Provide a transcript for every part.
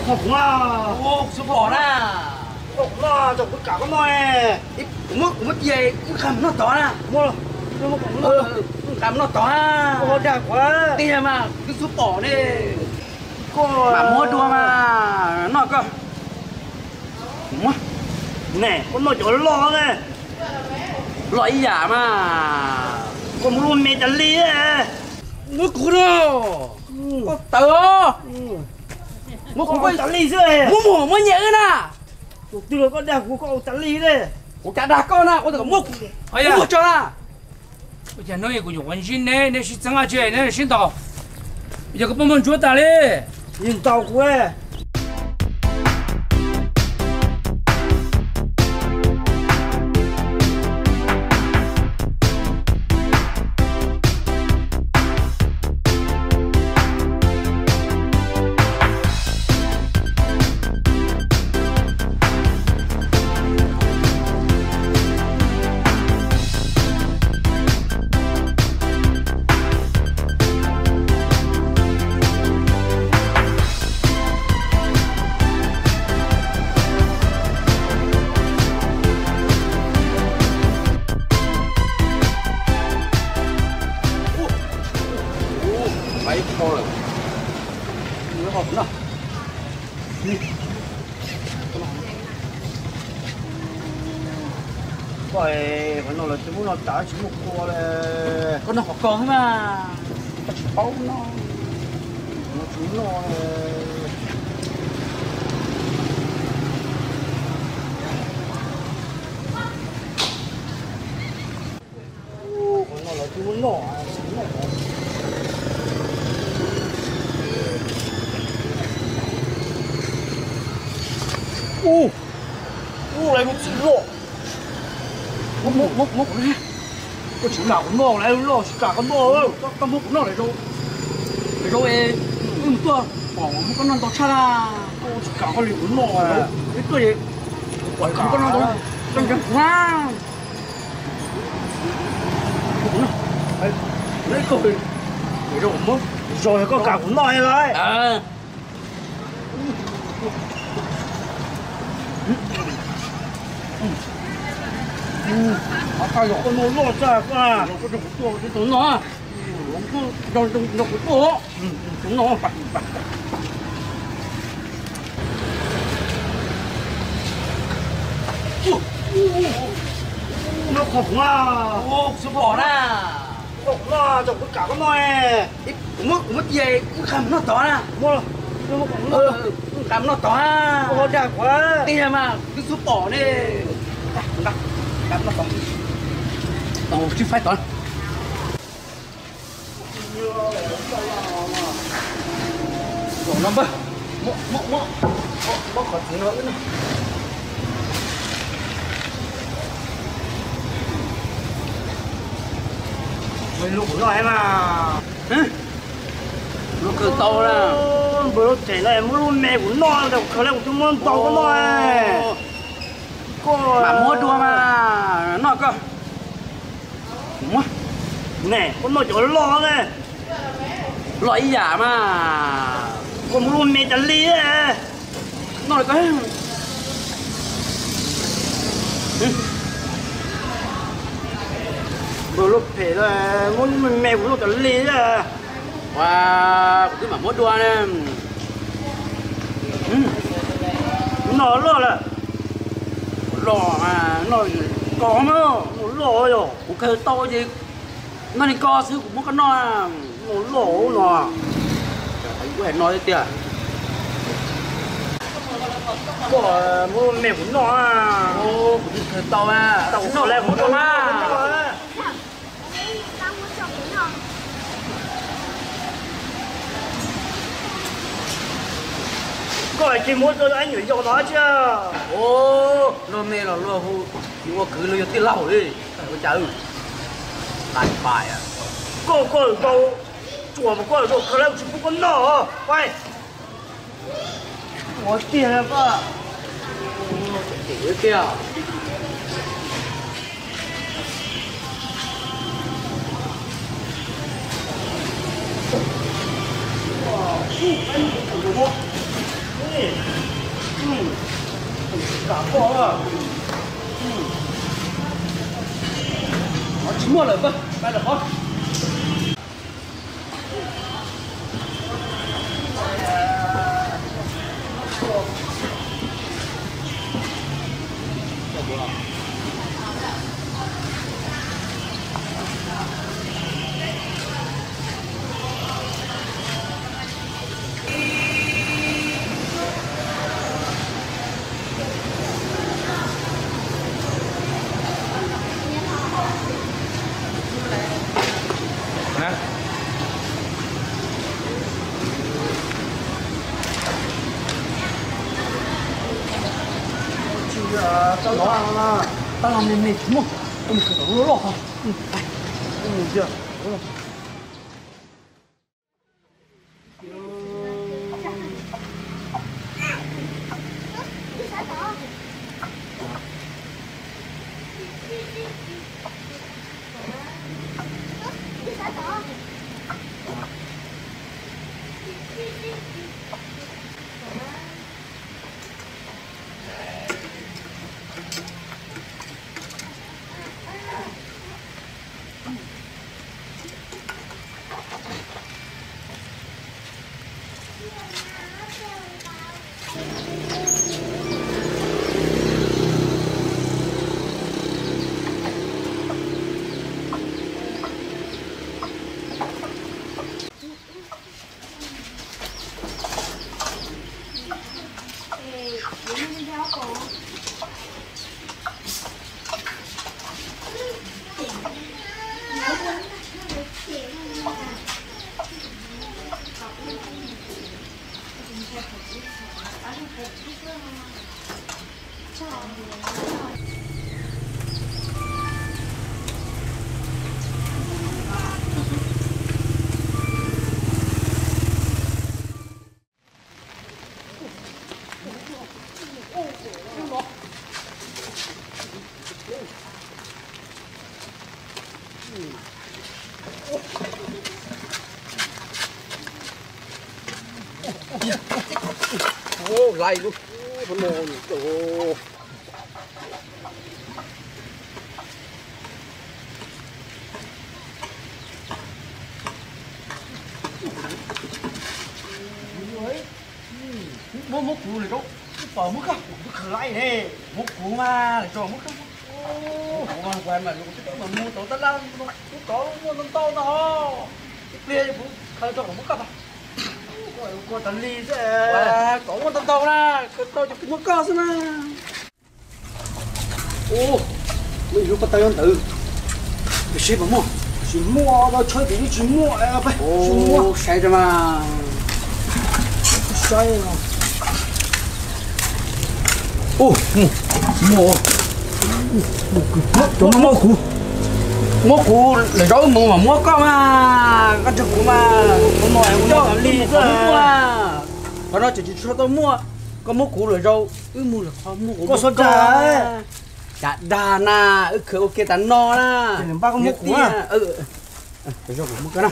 Kuv xub pom na. Kuv noj, kuv kam koj noj. Kuv muab, kuv muab cia, wb nqa mus noj tod na. Wb nqa mus noj tod na. Tiag mas, wb xub pom ne. Mam muab dua mas, noj koj. Ne, koj noj cov loj ne. Loj ib yam mas. Koj muab lub me tas li. Muab kuv no. Koj tawv os. Muab kuv tas li xwb. Muab muag muab nyiaj wb na. Tus twg los koj dag kuv, koj ua tas li ne. Kuv cas dag koj na, kuv tau muab kuv muag tso na. Ua cas no kuv nyuam qhuav ntsib neb, neb sib txeeb dab tsi neb sib ntaus? Yog koj poj muag ntsuab tas li. Yeej ntaus kuv. Koj, qhov no lawv twb muab noj tas tsis muaj kua li. Koj noj qhov ko xwb mas. Koj tsis paub noj. Kuv tsis noj. Qhov no lawv twb muab noj. Ub, ub, lawv muab txiv loj. Muab, muab, muab kuv na. Koj tsis kam kuv noj, lawv loj tsis kam koj noj. Koj muab kuv noj lawm, lawv zaub es wb mus tuaj pom muab koj noj ntau tshaj na. Koj tsis kam koj li kuv noj, wb tuaj es pom koj noj ntau, koj ntseeg kuv na. Lawv koj, lawv zaub muab, zaub yog koj kam kuv noj lawm. Koj noj loj tshaj, koj noj, nrog kuv tuaj, nrog kuv tuaj. Noj qhov kuv, xub pom na. Koj noj, kuv kam koj noj. Kuv muab, kuv muab cia, wb nqa mus noj tod na. Wb nqa mus noj tod na. Tiag mas, wb xub pom ne. Nqa mus noj tod. Tsis faib tod. Zaum no npawg, muab, muab, muab qhov txiv no wb noj. Lub kuv noj mas. Lub kawg tau na. Npawg lub phem no muab lub me kuv noj, khaws lawm kuv twb muab ntau koj noj. Koj mam muab dua mas noj koj. Ne, koj noj cov loj ne. Loj ib yam mas. Koj muab lub me tas li. Noj li koj. Npawg lub phem, muab lub me me kuv noj tas li. Ua, kuv twb mam muab dua ne. Noj loj lawm. Loj mas, noj koj mas. Noj loj yog kuv khaws tau ces noj li koj xwb, kuv muab koj noj. Noj loj no. Kuv no thiab tiag. Koj muab me kuv noj. Kuv twb khaws tau, tau kuv noj lawm kuv noj mas. Koj tsis muab rau nyuam yaus no thiab. Luag me los luag hu, ua kwv luag yog tij laug li. Ua cas, koj, koj tau tsuas mas koj tau khaws lawm tsis pub koj noj. Ua tiag koj. Tiag. Tsis muaj lawm, pab pab lawm qhov. Tab laj me me tsis muaj, mus khwv tom lub loj loj ho. Lais lub no. Muab, muab kuv lawm rau, ib pom muab koj, kuv khwv laij ne. Muab kuv mas lawm rau muab koj. Kuv mas kuv mas kuv twb tau mas mus tau tab laj, kuv tau muaj ntau ntau ntau. Ib pliag kuv khaws rau kom muab koj tag. Kuv tas li xwb. Kom muaj ntau ntau na, khaws tau ces kuv muab koj xwb na. Ub, muaj ib lub pob tawb nyob ntawd. Sim seb puas muaj. Tsis muaj, tau tshawb tim twb tsis muaj. Sim muaj saib rau mas. Saib. Ub, muaj. Muab kuv, muab kuv lawm zaub mus mas muab koj mas, koj nrog kuv mas, kuv no kuv coj li xwb. Qhov no tseem tsis tshua tau muaj, koj muab kuv lawm zaub, wb mus lawm qhov muaj kuv muab koj. Cas dag na, wb khwv ua ke tas no na. Npaj koj muab kuv na. Zaub kuv muab koj na.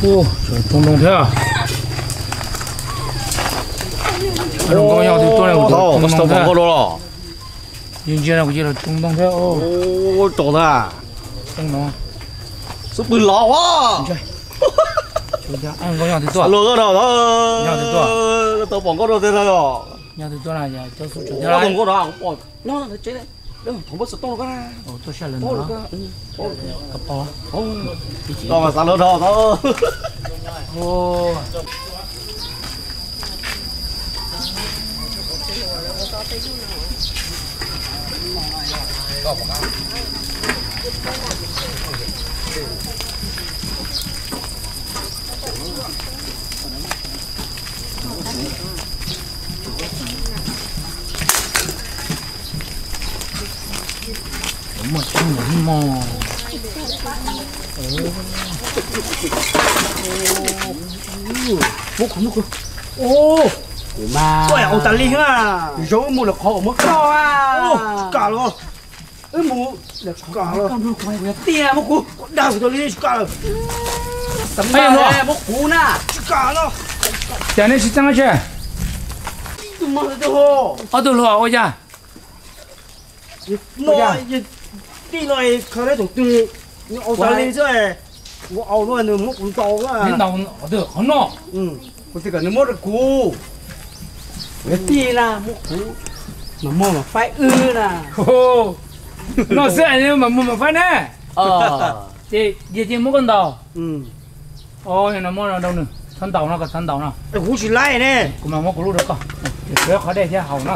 Ua, tsov rog ntoo thiab. Nkauj Nyob twb tuaj, kuv tau pom nkauj dua los. Yeej ntsia no kuv cia li tsoo ntoo thiab. Ua, tsov ntag. Xub pwg los ua. Nkauj Nyob twb tuaj. Los koj no, Nyob twb tuaj. Tau pom nkauj dua tiag los. Nyob twb tuaj na, cov xub tsov thiab. Nkauj no pom nyob tsev. Thov muab xov tooj rau koj na. Tuaj sab lawm no. Koj pom. Koj mas xav lov dhau tau. Muaj tseeb mus mog. Muab kuv, muab kuv. Kuv mas koj au tas li na. Zoo mus lawm qhov uas muab koj a. Kam los. Wb mus. Kam los. Tiag muab kuv. Koj dag kuv tas li tsis kam lawm. Muab kuv na. Tsis kam no. Cas nej sib txeeb tsi? Ob tug hluas ua cas? Tij no khaws tau tus twg, nws au tas li xwb, kuv au no nws muab kuv ntaus. Ntaus qhov no, kuv tsis kam nws muab rau kuv. Kuv tij na, muab kuv, mas muag mas faib wb na. No xwb mas muag mas faib ne. Ces yog cia muab koj ntaus. O, no muab rau nws, txhob ntaus no, koj txhob ntaus no. Kuv tsis laib ne. Kuv mas muab kuv lub rau koj. Qhov dej thiab haus no.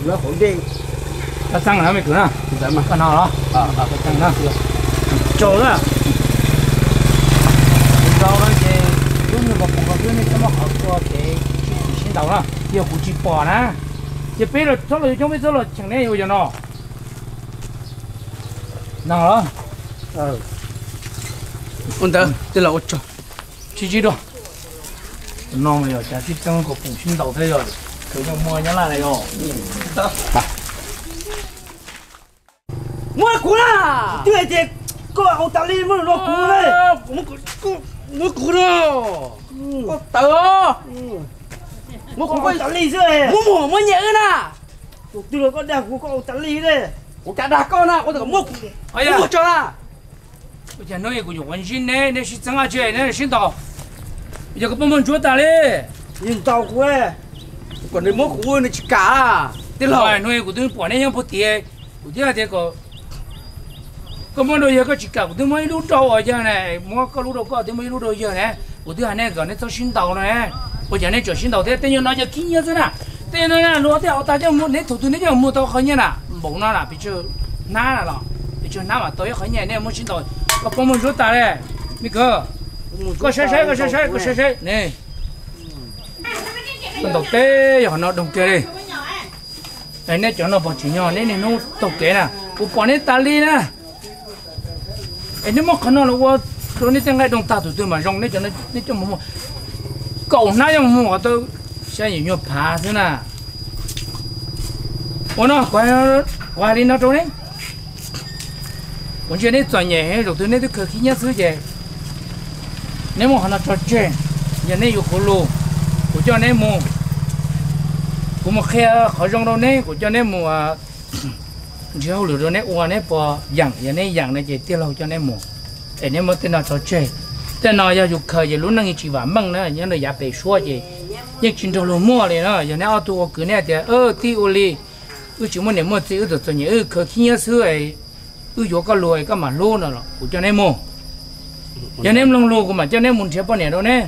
Koj txeeb no me kwv na. Koj no los. Txeeb na. Tsaug na. Kuv tau no ces lub nyuag npau pus ko xwb nej txhob muab qhov tua kev sib ntaus na. Yog kuv tsis pom na, ces peb los txhob los yuav coob, peb txhob los cheem neb yuav yog no. No los. Ua ntawd tej laus ua tsaug. Sib ntsib dua. No mas yog cas sib txeeb kom pum sib ntaus thiab yog khaws nyob muaj nyob laj na yog. Muab kuv na. Twb hais tias koj au tas li muab no kuv na. Muab kuv na. Koj tawv. Muab kuv au tas li xwb. Muab muag muab nyiam wb na. Tus twg los koj dag kuv, koj au tas li ne. Kuv cas dag koj na, kuv tau kom muab kuv muag tso na. Ua cas hnub kuv nyuam qhuav ntsib neb, neb sib txeeb dab tsi neb sib ntaus? Yog koj poj muag ntsuav tas li. Nws ntaus kuv, kom nws muab kuv nws tsis kam. Tij laug, hnub kuv twb pom neb nyob puag tid, kuv thiaj tias kom koj muab rau yawg koj tsis kam, kuv twb muab ib lub rau yawg na, muab koj lub rau koj, twb muab ib lub rau yawg na. Kuv twb hais neb kom neb txhob sib ntaus no. Ua cas neb tseem sib ntaus thiab? Tej nyuag no yog khib nyiab xwb na. Tej no na luag tej hauv tas coj mus, neb thaum twg neb coj mus tau qhov nyiaj na? Npaum no na pes tsawg hnab na los, pes tsawg hnab mas tau ib qhov nyiaj neb muab sib ntaus. Koj poj muag ntsuav tas li, me kwv. Koj saib saib, koj saib saib, koj saib saib ne. Koj ntaus teb yog qhov no doog kiag li. Neb cov no pom tsis nyog neb niaj hnub taug kev na, kuv pom neb tas li na. Es neb muab qhov no los ua rau neb tej nqaij doog tag, tus twg mas zoo neb cov, neb coj mus muag. Kaum hnab coj mus muag kom tau xya yim nyuag phav xwb na. Ua no, kuv hais li no rau neb, kuv ntsia neb txom nyem, zaum twg neb twb khaws khib nyiab xwb ces neb muab qhov no tso tseg. Yog neb yuav kuv lus, kuv coj neb mus, kuv mus qhia qhov zoo rau neb, kuv coj neb mus nrhiav hauj lwm rau neb ua, neb puas yeem? Yog neb yeem no ces tij laug coj neb mus. Es neb muab tej no tso tseg. Tej no yog yus khaws ces lub neej tsis vam meej na, nyob rau yav pem suab ces yeej tsis nrog luag muaj li na. Yog neb ob tug ua kwv neb hais tias, tij ua li, wb tsis muaj niam muaj txiv, wb txom txom nyem, wb khaws khib nyiab xwb, wb yuav koj lus koj mam hlub no los kuv coj neb mus. Yog neb mloog lus kuv mam coj neb mus nrhiav poj niam rau neb.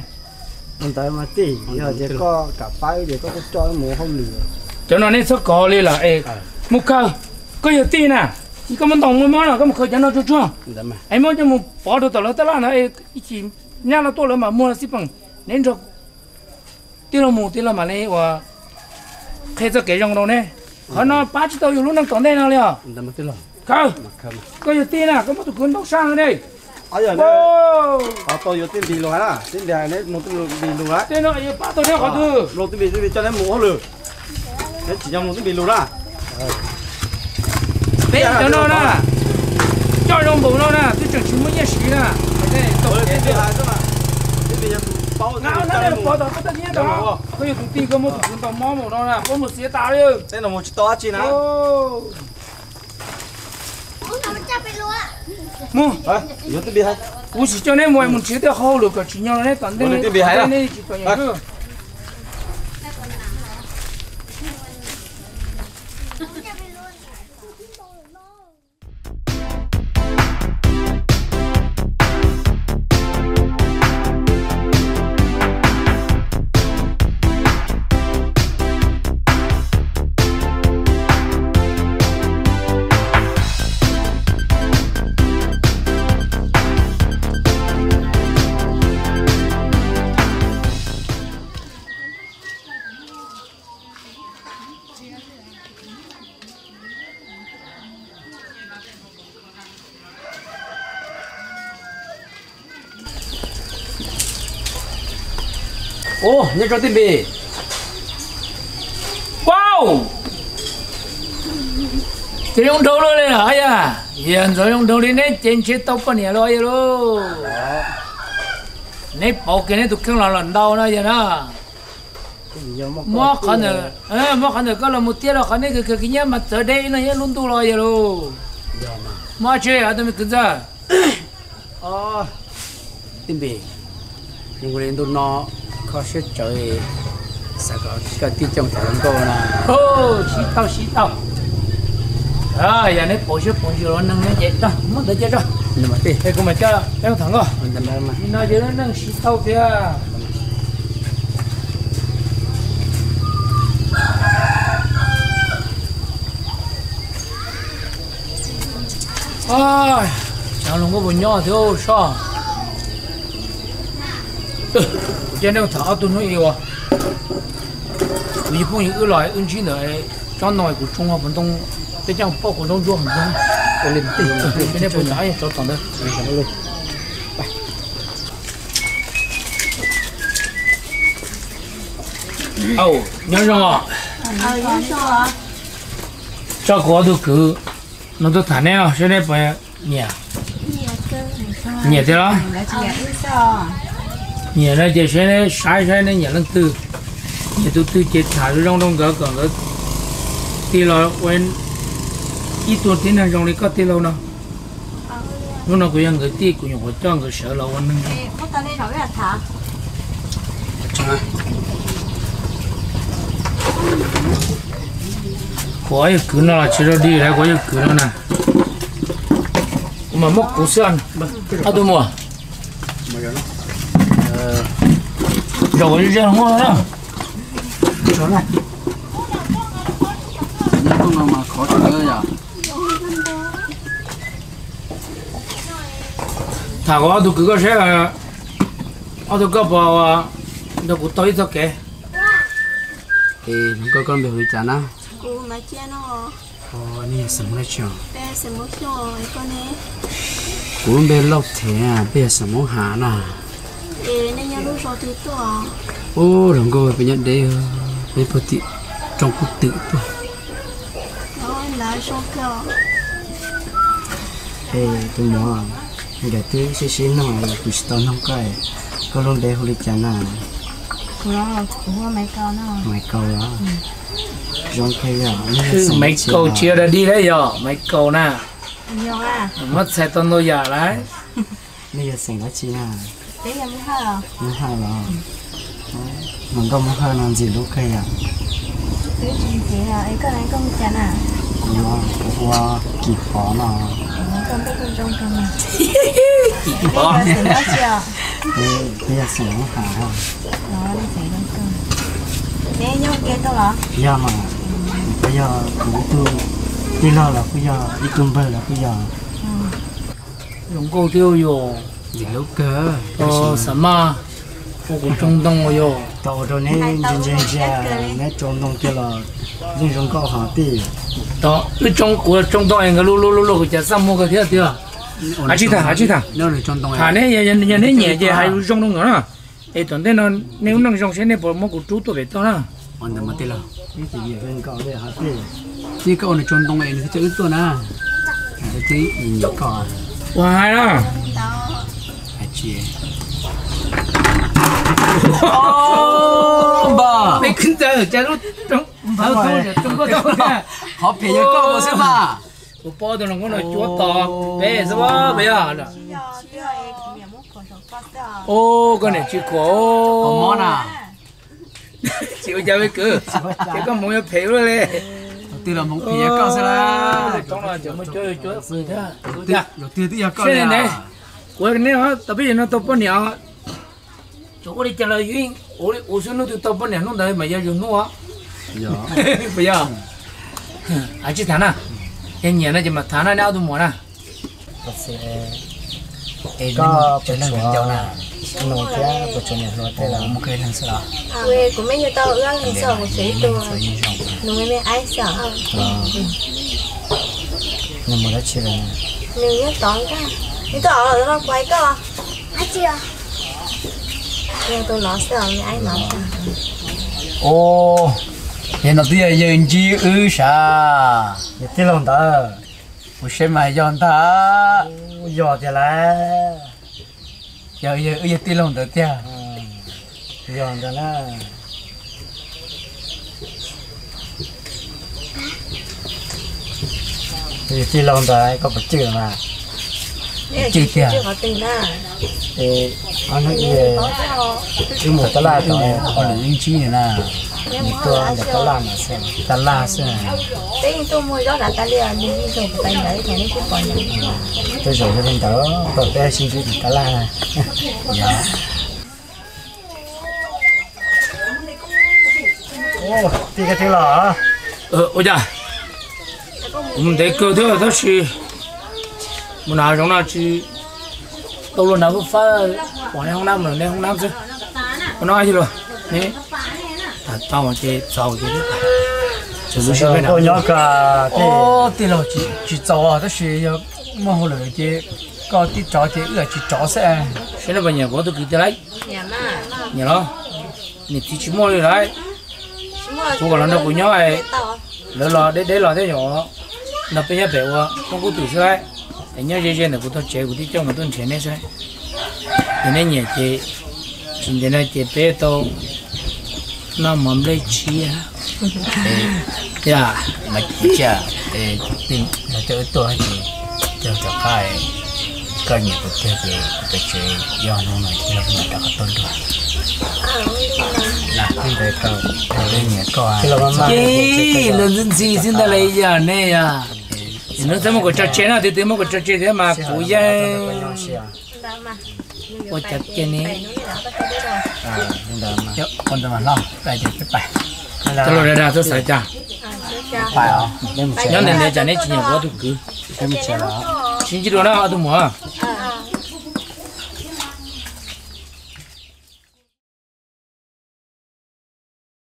Ntawd mas tij, yog tias koj kam pab wb ces koj kuj coj wb mus hauj lwm. Cov no neb txhob kov li lawm es mus khaws. Koj yog tij na, koj muab ntaus muaj mob no koj mus khaws cov no tsuag tsuag es muab coj mus pov rau tom lawv taj laj no, ib chim nyab lawv tuaj lawv mam muag xij peem. Neb nrog tij laug mus tij laug mam li ua qhia txoj kev zoo rau neb. Qhov no pab tsis tau yus lub neej tom ntej no li os. Khaws, koj yog tij na koj muab tus kwv ntaus sab heev ne. Tej no yog pab tau neb qhov twg? Mloog twb npis, twb npis coj neb mus hauj lwm. Neb tsis yog mloog twb npis lus na. Peb cov no na, coj zoo npaum no na twb tseem tsis muaj nyiaj siv na. Koj yog tus tij koj muab tus kwv ntaus mob npaum no na, koj mus xiav tas li. Mus, kuv tsis coj neb mus, mus nrhiav tej hauj lwm kom tsim nyog neb tom ntej, neb tsis txom nyem. Ua, nyob rau tij npis. Wow, ces zoo nraug luaj li los yog? Yog ntxov zoo nraug li neb ces ntshe tau poj niam los yog lauj. Neb pauv kiag neb tus kheej los los ntau no yog na. Muab qhov ntawm, muab qhov ntawm koj los mus thiab rau qhov neb kawg kawg kis nyiab mas txawv deb ib leeg ib lub ntuj los yog lauj. Muab tsi tus me kwv ntxawg. Tij npis, zoo li ntuj no kho siab tsawv, xav kom koj tij coj tham hluas nkauj na. Sib tau sib tau. Yog neb pauv siab pauv ntsws los neeg ne ces muab ntawd cia tso. Es kuv mam coj peb tham nkauj. Li no ces lub neej sib tau tiag. Tsaav, hluas nkauj puas nyob thiab soj? Kuv coj nej tham ob tug hnub i uas kuv yug phooj ywg wb los wb ntsib ntawm tsob ntoo kuv tsoo puv ntoo, peb coj poj kuv ntaub ntsuab ntag. Nej puas nyob tsov tom ntawd? Nyob zoo. Tso kuv ob tug kwv no tuaj tham neb os, saib neb puas nyiam. Nyiam thiab los? Nyiam no ces saib neb, saib saib neb nyiam leej twg. Nyiam tus twg ces tham zoo zoo rau nkawd kom nkawd tig los ua ib tug tib neeg zoo li koj tij laug no. Hnub no kuv yog nkawd tij, kuv nyuam qhuav coj nkawd sawv los ua neeg. Kuv ob yawg kwv no los tsis rau dig lawm, kuv ob yawg kwv no na. Kuv mam muab kuv xwb. Ob tug muam, zaum kuv zeb muab na. Tham kuv ob tug kwv koj saib, ob tug koj puas nrog kuv tau ib txoj kev? Koj, koj npe hu li cas na? Nej yog xeem Hmoob dab tsi? Kuv lub npe Lauj Thev, peb yog xeem Hmoob Hav na. Ub, hluas nkauj peb nyob deb, peb pog tim rooj kub twm tuaj. Es tus muam, nkawd twb sib sib noog, kuv tsis tau noog koj, koj lub npe hu li cas na? Maiv Kaus los? Zoo kawg yog. Maiv Kaus tsis yog da dig lawm, yog Maiv Kaus na. Muab txhais tau ntau yam lawm. Nej yog xeem dab tsi na? Hmoob Hawj los? Hluas nkauj Hmoob Hawj no ntxim hlub kawg yom. Kuv los kuv hu ua Kim Pov no. Kim Pov. Peb yog xeem Hmoob Hav. Yog mas, koj yog kuv ib tug tij laug los kuj yog, ib tug npawg los kuj yog. Zoo nkauj thiab yog. Ntxim hlub kawg. Xav mas ua kuv tsoo ntoo yog. Tau ua rau neb ntsia ntsia ntsia, neb tsoo ntoo kiag los yeej zoo nkauj hov tij. Wb tsoo, kuv tsoo ntoo es nkawd luj luj luj luj kuv cas xaj muag kawg thiab tiag. Av tsis tham, av tsis tham. Tham neb, yog neb nyiam ces hais lus zoo rau nkawd na. Es tom ntej no nej lub neej zoo seb nej puas muab kuv rub tuaj pem toj na. Tij, koj ua nws tsoo ntoo es nws thiaj coj wb tuaj na. Ua hais na. Npawg, qhov phem yog koj ua xwb mas. Kuv paub tus hluas nkauj no cuab tos peb xwb puas yog? Ua koj niam tsis khuam mob na. Tsis ua cas me kwv, ces koj hmoov yuav phem luaj li. Twb los hmoov phem yog koj xwb la. Kuv neb tau poj niam. Tsuas ua li cas los yeej ua li ua xwb, hnub twg tau poj niam hnub ntawd mas yog yus hnub. Puas yog? Av tsis tham na. Yog nyiam no ces mam tham na, neb ob tug muam na. Koj puas tshuav nus thiab puas tshuav niam hluas tej los? Kuv me nyuam tau wb leeg xwb, kuv tshuav ib tug nus me me aib xwb. Nws mus dab tsi lawm? Nws nyob tod ntag. Nws tuaj los kuv hais koj. Tus no xwb os, me aib no. Os, yog no twb yog yawg ntsib wb sav. Yawg tij laug ntawd. Kuv saib mas yog ntag. Yog tiag lauj. Yog, yog wb yawg tij laug ntawd tiag. Yog ntag na. Yawg tij laug ntawd koj puas cwj mas? Cwj tiag. Ob hnub ib wb mus tab laj tod, ob lwm wb ntsib na. Nws tuaj ntawm tab laj no xwb, tab laj xwb. Tej zaum yog li ntawd, koj peb sib ntsib tim tab laj na. Tij, koj twb los? Ua cas? Kuv mus ntev kawg thiab tab sis mus nram zoov no tsis tau luag nrad fab fab, pom nej hoob nab, nej hoob nab xwb. Ua no ib los, ne, tau ces txaus ces, tsis nyob ka, tij laug, tsis txaus tab sis yog muaj hauj lwm ces koj tib tsov ces wb tsis tsov xwb. Saib no puas nyiam kuv tus kwv tiag lauj? Nyiam los? Niam txiv tsis muaj li lauj. Kuv kom los nrog kuv nyob, lawv los deb deb los thiab yom, nrog peb nyob pem ua muaj kub twm xwb lauj. Es nyob ze ze ntawm kuv tog tsev kuv thiaj coj mus tuaj nrhiav neb xwb. Ces neb nyiam ces tsis ntev no ces peb tau noj mov nplej tshiab. Yog, mas cia, los coj wb tuaj ces coj rov qab, koj nyiam kuv tiag ces kuv tog tsev yog hnub no cia los rov qab tuaj dua. Nyiam koj, ces lawv ntxhi ntxhi xwb ntag lauj yog ne yog. Hnub txawm muab kuv tso tseg no, twb twb muab kuv tso tseg thiab mas kuv yeej ua cas tiag ne. Coj los dag dag tuaj xav cas. Nyob ntev ntev cas neb tsis nyiam kuv ob tug kwv. Sib ntsib dua na ob tug muam.